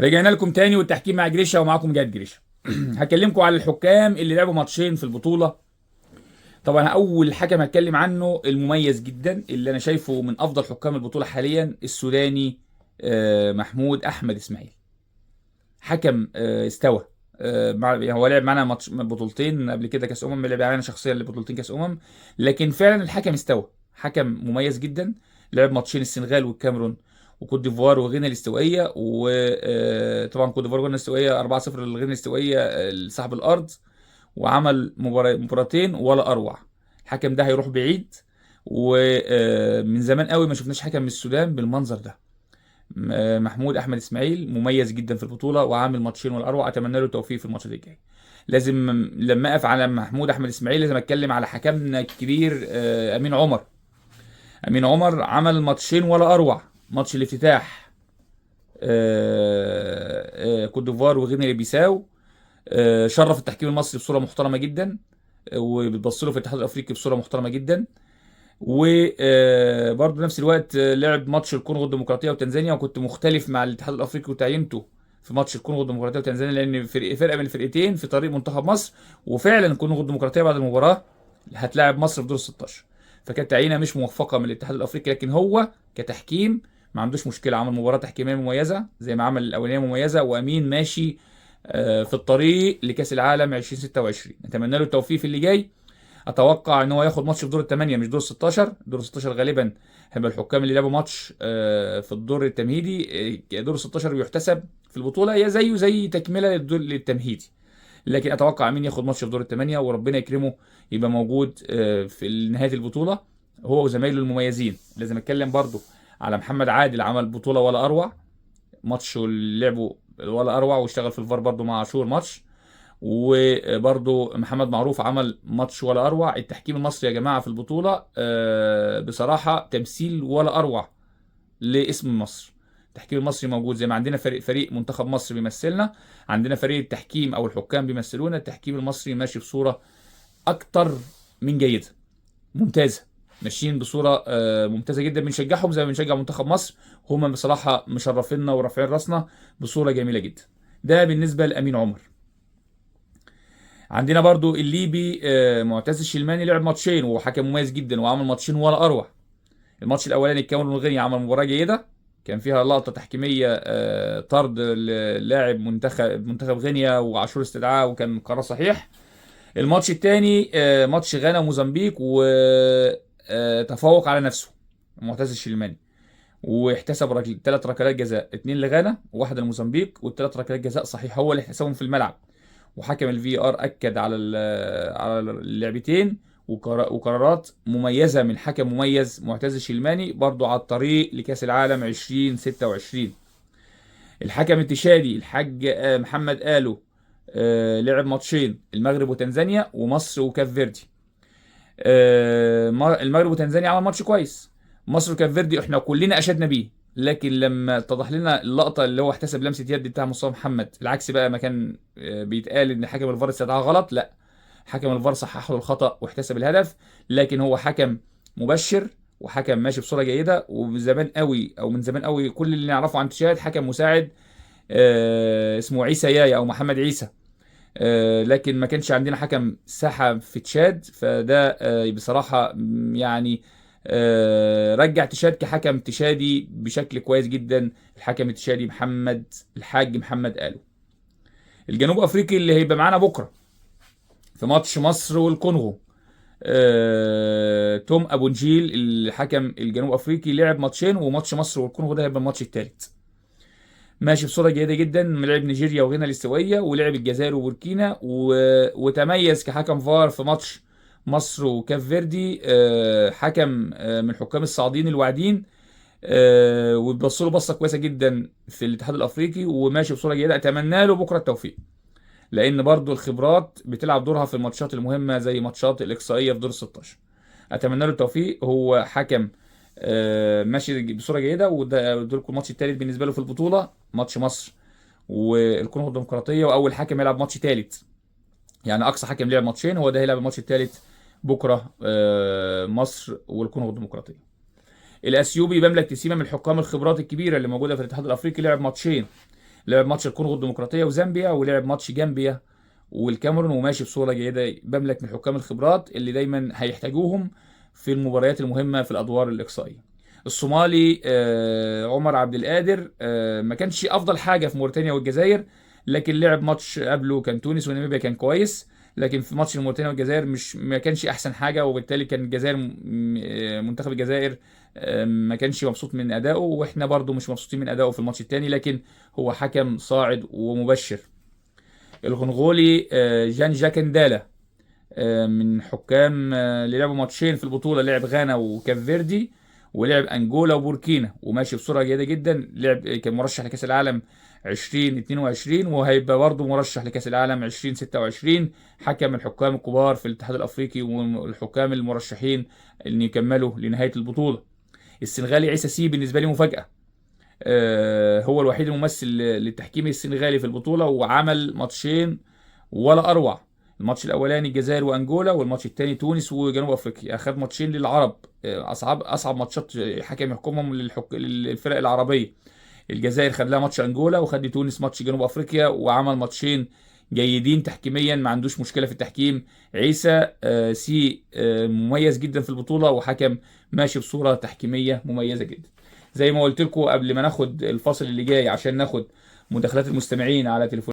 رجعنا لكم تاني والتحكيم مع جريشة، ومعاكم جاد جريشة. هكلمكم على الحكام اللي لعبوا ماتشين في البطولة. طبعا اول حكم هتكلم عنه المميز جدا اللي انا شايفه من افضل حكام البطولة حاليا، السوداني محمود احمد اسماعيل. حكم استوى، هو لعب معانا ماتش بطولتين قبل كده كاس لعب معانا شخصيا لبطولتين كاس لكن فعلا الحكم استوى، حكم مميز جدا. لعب ماتشين السنغال والكاميرون وكوت ديفوار وغينيا الاستوائيه، وطبعا كوت ديفوار وغينيا الاستوائيه 4-0 لغينيا الاستوائيه لصاحب الارض، وعمل مباراتين ولا اروع. الحكم ده هيروح بعيد، ومن زمان قوي ما شفناش حكم من السودان بالمنظر ده. محمود احمد اسماعيل مميز جدا في البطولة وعامل ماتشين ولا اروع، اتمنى له التوفيق في الماتشات الجاية. لازم لما اقف على محمود احمد اسماعيل لازم اتكلم على حكمنا الكبير امين عمر. امين عمر عمل ماتشين ولا اروع. ماتش الافتتاح كوت ديفوار وغينيا بيساو، شرف التحكيم المصري بصورة محترمه جدا، وبتبص له في الاتحاد الافريقي بصورة محترمه جدا. وبرضه نفس الوقت لعب ماتش الكونغو الديمقراطية وتنزانيا، وكنت مختلف مع الاتحاد الافريقي وتعيينته في ماتش الكونغو الديمقراطية وتنزانيا، لان فرقه من الفرقتين في طريق منتخب مصر، وفعلا الكونغو الديمقراطية بعد المباراة هتلاعب مصر في دور 16، فكانت تعيينه مش موفقة من الاتحاد الافريقي. لكن هو كتحكيم ما عندوش مشكلة، عمل مباراة تحكيميه مميزة زي ما عمل الاولانية مميزة، وامين ماشي في الطريق لكاس العالم 2026. نتمنى له التوفيق في اللي جاي. اتوقع ان هو ياخد ماتش في دور الثمانية مش دور 16. دور 16 غالبا هيبقى الحكام اللي لعبوا ماتش في الدور التمهيدي. دور 16 بيحتسب في البطولة يا زيه زي تكمله للدور للتمهيدي، لكن اتوقع مين ياخد ماتش في دور الثمانية وربنا يكرمه يبقى موجود في نهاية البطولة هو وزمايله المميزين. لازم اتكلم برضو على محمد عادل، عمل بطوله ولا اروع، ماتش اللي لعبه ولا اروع، واشتغل في الفار برضو مع عاشور ماتش، وبرضو محمد معروف عمل ماتش ولا اروع. التحكيم المصري يا جماعة في البطولة بصراحة تمثيل ولا اروع لاسم مصر. التحكيم المصري موجود، زي ما عندنا فريق منتخب مصر بيمثلنا، عندنا فريق التحكيم او الحكام بيمثلونا. التحكيم المصري ماشي بصورة اكتر من جيدة، ممتازة، ماشيين بصورة ممتازة جدا. بنشجعهم زي ما بنشجع منتخب مصر، هما بصراحة مشرفينا ورافعين راسنا بصورة جميلة جدا. ده بالنسبة لامين عمر. عندنا برضو الليبي معتز الشلماني، لعب ماتشين وحكم مميز جدا وعمل ماتشين ولا اروع. الماتش الاولاني الكاميرون والغينيا عمل مباراة جيدة، كان فيها لقطة تحكيميه طرد لاعب منتخب غينيا وعاشور استدعاء، وكان قرار صحيح. الماتش الثاني ماتش غانا وموزمبيق، وتفوق على نفسه معتز الشلماني واحتسب 3 ركلات جزاء، 2 لغانا وواحدة لموزمبيق، والثلاث ركلات جزاء صحيح هو اللي احتسبهم في الملعب، وحكم الفي ار اكد على اللعبتين، وقرارات مميزة من حكم مميز معتز الشلماني، برضو على الطريق لكاس العالم 2026. الحكم التشادي الحاج محمد آلو لعب ماتشين، المغرب وتنزانيا ومصر وكاف فيردي. المغرب وتنزانيا عمل ماتش كويس، مصر وكاف فيردي احنا كلنا اشدنا بيه، لكن لما اتضح لنا اللقطة اللي هو احتسب لمسه يد بتاع مصطفى محمد، العكس بقى ما كان بيتقال ان حكم الفار استدعاه غلط، لا حكم الفار صحح له الخطا واحتسب الهدف، لكن هو حكم مبشر وحكم ماشي بصورة جيدة. ومن زمان قوي او من زمان قوي كل اللي نعرفه عن تشاد حكم مساعد اسمه عيسى يايا او محمد عيسى، لكن ما كانش عندنا حكم ساحة في تشاد، فده بصراحة يعني رجع تشاد كحكم تشادي بشكل كويس جدا، الحكم التشادي محمد الحاج محمد آلو. الجنوب افريقي اللي هيبقى معانا بكره في ماتش مصر والكونغو، توم ابو نجيل الحكم الجنوب افريقي لعب ماتشين، وماتش مصر والكونغو ده هيبقى الماتش الثالث. ماشي بصورة جيدة جدا، لعب نيجيريا وغينيا الاستوائيه، ولعب الجزائر وبوركينا، وتميز كحكم فار في ماتش مصر وكاف فيردي. حكم من الحكام الصاعدين الواعدين، وبص له بصة كويسة جدا في الاتحاد الافريقي، وماشي بصورة جيدة. اتمنى له بكره التوفيق، لان برضو الخبرات بتلعب دورها في الماتشات المهمة زي ماتشات الاقصائية في دور 16. اتمنى له التوفيق، هو حكم ماشي بصورة جيدة، وده دول الماتش الثالث بالنسبة له في البطولة، ماتش مصر والكونغو الديمقراطية، واول حكم يلعب ماتش ثالث، يعني اقصى حكم لعب ماتشين هو ده هيلعب الماتش الثالث بكره، مصر والكونغو الديمقراطية. الاثيوبي بملك تسيما من الحكام الخبرات الكبيرة اللي موجودة في الاتحاد الافريقي، لعب ماتشين. لعب ماتش الكونغو الديمقراطية وزامبيا، ولعب ماتش جامبيا والكاميرون، وماشي بصورة جيدة. بملك من حكام الخبرات اللي دايما هيحتاجوهم في المباريات المهمة في الادوار الاقصائية. الصومالي عمر عبد القادر ما كانش افضل حاجة في موريتانيا والجزائر، لكن لعب ماتش قبله كان تونس وناميبيا كان كويس، لكن في ماتش موريتانيا والجزائر مش ما كانش احسن حاجة، وبالتالي كان الجزائر منتخب الجزائر ما كانش مبسوط من ادائه، واحنا برضو مش مبسوطين من ادائه في الماتش الثاني، لكن هو حكم صاعد ومبشر. الغنغولي جان جاكندالا من حكام اللي لعبوا ماتشين في البطولة، لعب غانا وكاب فيردي، ولعب انجولا وبوركينا، وماشي بسرعة جيدة جدا. لعب كان مرشح لكاس العالم 2022، وهيبقى برضه مرشح لكاس العالم 2026. حكم الحكام الكبار في الاتحاد الافريقي والحكام المرشحين ان يكملوا لنهاية البطولة. السنغالي عيسى سي بالنسبة لي مفاجاة، هو الوحيد الممثل للتحكيم السنغالي في البطولة، وعمل ماتشين ولا اروع. الماتش الاولاني الجزائر وانجولا، والماتش الثاني تونس وجنوب افريقيا. اخذ ماتشين للعرب، اصعب ماتشات حكم يحكمهم للفرق العربية. الجزائر خد لها ماتش انجولا، وخد تونس ماتش جنوب افريقيا، وعمل ماتشين جيدين تحكيميا، ما عندوش مشكلة في التحكيم. عيسى سي مميز جدا في البطولة، وحكم ماشي بصورة تحكيميه مميزة جدا. زي ما قلت لكم قبل ما ناخد الفاصل اللي جاي عشان ناخد مداخلات المستمعين على تليفون